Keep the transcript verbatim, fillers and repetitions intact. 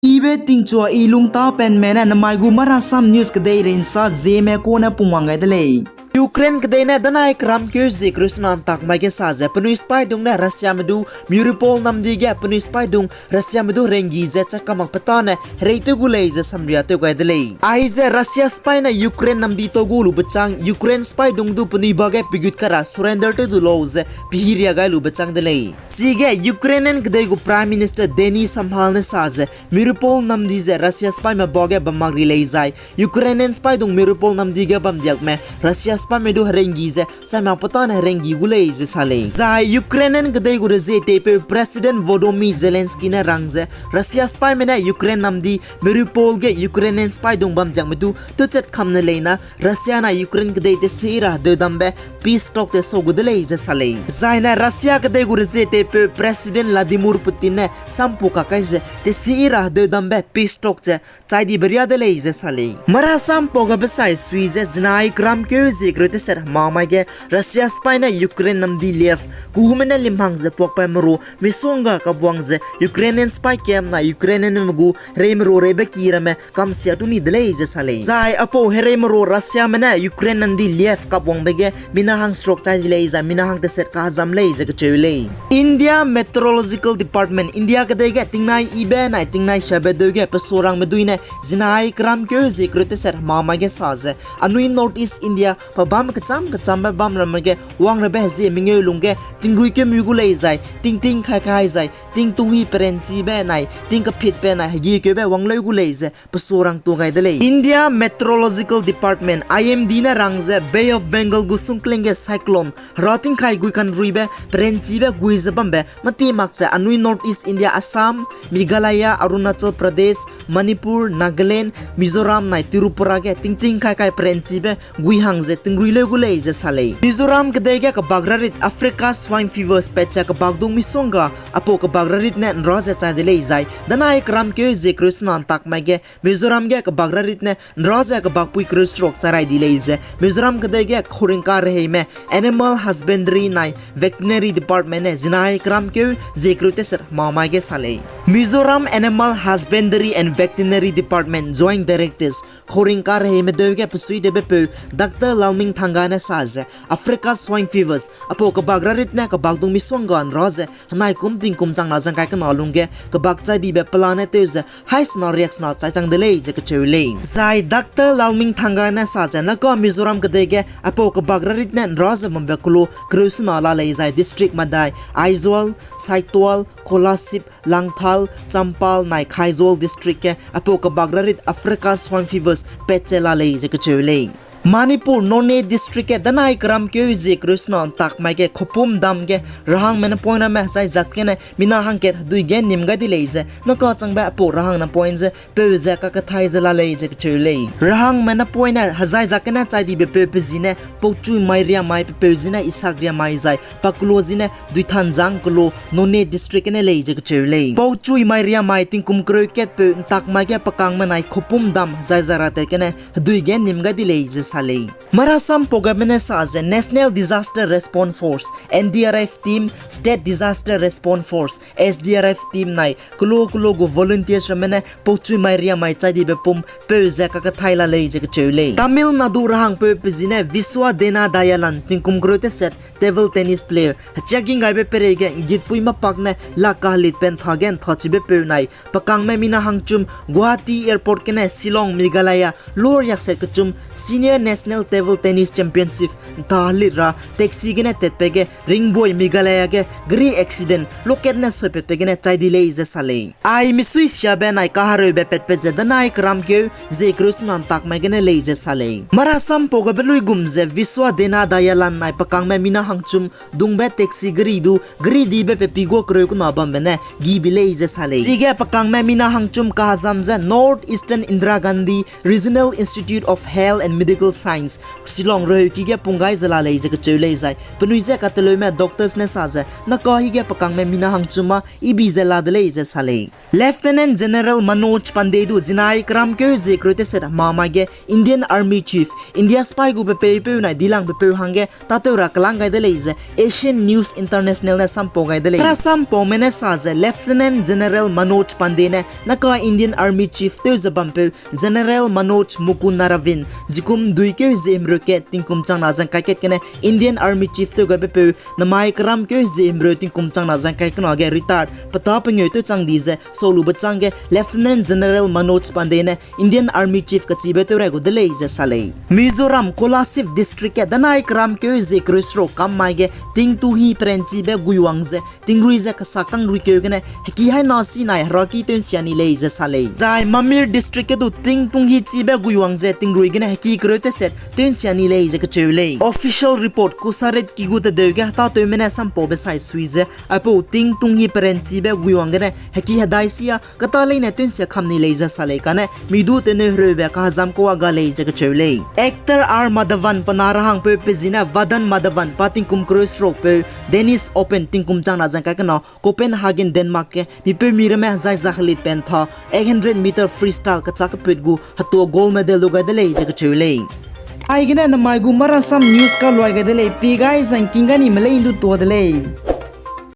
Ibe tingchua i lungtapenme ne namai gu Marasam News kedeirei nsa zieme kune pungwang gai de lei. Ukraine kedei ne danai keramkeu zie kereu sena ntak mai ge sa ze penui sipaidung ne Russiame du Mariupol namdi ge penui sipaidung Russiame du herenggi ze chakkamak petane hereitew gu lei ze samria tew gai de lei. Aize Russia sipai ne Ukraine namdi tau gu lube châng Ukraine sipaidung du penui ba ge pegut kara surrender tew du lau ze pehîria gai lube châng de lei. Chige Ukrainian kedei gu Prime Minister Denys Shmyhal ne sa ze Mariupol namdi ze Russia sipaime ba ge bam mak ri lei zai Ukrainian sipaidung Mariupol namdi ge bamdiakme Russia sipaime du herenggi ze chaimak petane herenggi gu lei ze sa lei. Zai Ukrainian kedei gu rezie teipeu President Volodymyr Zelensky ne rang ze Russia sipaime ne Ukraine namdi Mariupol ge Ukrainian sipaidung bamdiakme du tewchat kamne leina Russia na Ukraine kedei tesi ra hedeudambe peace talk te sau gu de lei ze sa lei. Zai ne Russia kedei gu rezie teipeu President Vladimir Putin ne sampu kakai ze tesi ra hedeudambe peace talk ze chai dibe ria de lei ze sa lei. Marasam pau gabe sai sui ze zinai keramkeu zie kereu teset hema mai ge Russia sipai ne Ukraine namdi Lviv kuhume ne limhang ze puakpai meru misongga kabuang ze Ukrainian sipai camp na Ukrainianme gu hereimeru reibe ki ramme kamsia tu ni de lei ze sa lei. Zai apau hereimeru Russiame ne Ukraine namdi Lviv kabuangbe ge mina hang srok chai di lei zai mina hang teset kahezam lei ze kecheu lei. India Meteorological Department, India kedei ge tingnai ibe nai tingnai siabe deu ge pesurangme dui ne zinai keramkeu zie kereu teset hema mai ge sa ze anui North East India pe bam kecham kechambe bam ramme ge wangrabe hezie mengeu lungge tingrui kemui gu lei zai tingting kai kai zai tingtuhi perenchibe nai tingkepitbe nai hegikeube wangleu gu lei ze pesurang tu gai de lei. India Meteorological Department, I M D ne rang ze Bay of Bengal gu sungkling ge cyclone hera tingkai gui kanruibe perenchibe gui ze bambe mati mak ze anui North East India, Assam, Meghalaya, Arunachal Pradesh, Manipur, Nagaland, Mizoram nai Tripura ge tingting kai kai perenchibe gui hang ze tingrui leu gu lei ze sa lei. Mizoram kedei ge kebak rarit Africa Swine Fever patche kebakdung misongga apau kebak rarit ne nra ze chai de lei zai danai keramkeu zie kereu sena ntak mai ge Mizoram ge kebak rarit ne nra ze kebakpui kereu seruk chai rai di lei ze Mizoram kedei ge khauringka reheime Animal Husbandry nai Veterinary Department ne zinai keramkeu zie kereu teset hema mai ge sa lei. Mizoram Animal Husbandry and Veterinary Department Joint Directors khauringka reheime deu ge pesuitewbepeu Doctor Lalmingthanga ne sa ze Africa Swine Fevers apau kebak rarit ne kebakdung misongga nra ze henai kum tingkum chang na zangkai kena lungge kebak chai dibe pelane tew ze haisena riaksena chai chang de lei ze kecheu lei. Zai Doctor Lalmingthanga ne sa ze naka Mizoram kedei ge apau kebak rarit ne nra ze bambe kelo kereu sena la lei zai district madai Aizawl, Saitual, Kolasib, Langthal, Champhai nai Aizawl district ge apau kebak rarit Africa Swine Fevers patche la lei ze kecheu lei. Manipur Noney district ge danai keramkeu zie kereu sena ntak mai ge Khopum dam ge rahangme napoine ramme hezai zak gene mina hangkat hedui ge nim gai di lei ze naka changbe apau rahang napoine ze peu ze kakethai ze la lei ze kecheu lei. Rahangme napoine hezai zak gene chai dibe peu pe zi ne Pauchui mai riamai pe peu zi ne Isak riamai zai pa kelo zi ne Duithanzang kelo Noney district gene lei ze kecheu lei. Pauchui mai riamai tingkum kereu katpeu ntak mai ge pekangme nai Khopum dam hezai zai ra tat gene hedui ge nim gai di lei ze sa lei. Marasam pau gabe ne sa ze National Disaster Response Force, N D R F team, State Disaster Response Force, S D R F team nai kelo kelo gu volunteers ramme ne Pauchui mai riamai chai dibe pum peu ze kakethai la lei ze kecheu lei. Tamil Nadu rahangpeu pe zi ne Viswa Dena Dayalan tingkum kereu teset table tennis player hechia ginggaibe pereige nggitpui mapak ne lak kahelit pe ntha ge nthachibe peu nai pekangme mina hangchum Guwahati Airport gene Shillong, Meghalaya lor yakset kechum Senior National Table Tennis Championship ntha helit ra taxi gene tatpe ge Ringboi, Meghalaya ge gari accident lokat ne soipatpe gene chai di lei ze sa lei. Ai misui siabe nai kahereube patpat ze danai keramkeu zie kereu sena ntak mai gene lei ze sa lei. Marasam pau gabe luigum ze Viswa Dena Dayalan nai pekangme mina hangchum dungbe taxi gari du gari dibe pe pi gua kereu kena bambe ne gi bi lei ze sa lei. Chige pekangme mina hangchum kahezam ze North Eastern Indira Gandhi Regional Institute of Health and Medical Shillong reheuki ge pung gai ze la lei ze kacheu lei zai penui je kateleume doctors ne sa ze naka hige pekangme mina hangchuma ibi ze la de lei ze sa lei. Lieutenant General Manoj Pandey du zinai keramkeu zie kereu teset hema mai ge Indian Army Chief, India sipai gu pepeupeu nai dilangpepeu hangge tâtew ra kelang gai de lei ze Asian News International ne sampau gai de lei. Hera sampaume ne sa ze Lieutenant General Manoj Pandey ne naka Indian Army Chief tew ze bampeu General Manoj Mukund Naravin zikum duikeu zie himreu kat tingkum changna zangkai kat gene Indian Army Chief tew gaibepeu namai keramkeu zie himreu tingkum changna zangkai kena ge retired petâ pengeu tew chang di ze saulube chang ge Lieutenant General Manoj Pandey ne Indian Army Chief kachibe tew rai gu de lei ze sa lei. Mizoram Kolasib District ge danai keramkeu zie kereu seruk kam mai ge tingtung hi peranchibe guiwang ze tingrui ze kesa kangruikeu gene heki haina sinai heraki tew nsia ni lei ze sa lei. Zai Mamir District ge du tingtung hi chibe guiwang ze tingrui gene heki kereu teset tew nsia ni lei ze kacheu lei. Official report kusarit ki gu tedeu ge hetâtewme ne sampaube sai sui ze aipau tingtung hi peranchibe guiwang gene heki hedai sia kata leine tew nsia kam ni lei ze sa lei kane midu teneu hereube kahezam kua ga lei ze kacheu lei. Actor R Madhavan pe na rahangpeu pe zi ne Vadan Madhavan pa tingkum kereu serukpeu Danish Open tingkum changna zangkai kena Copenhagen, Denmark ge mipeumi ramme hezai za helit pen tha eight hundred meter freestyle kachâ keput gu hetua gold medal lu gai de lei ze kacheu lei. Aigene namai gu marasam news kaluai gai de lei, pi gai zangking gai ni me lei ndu tua de lei.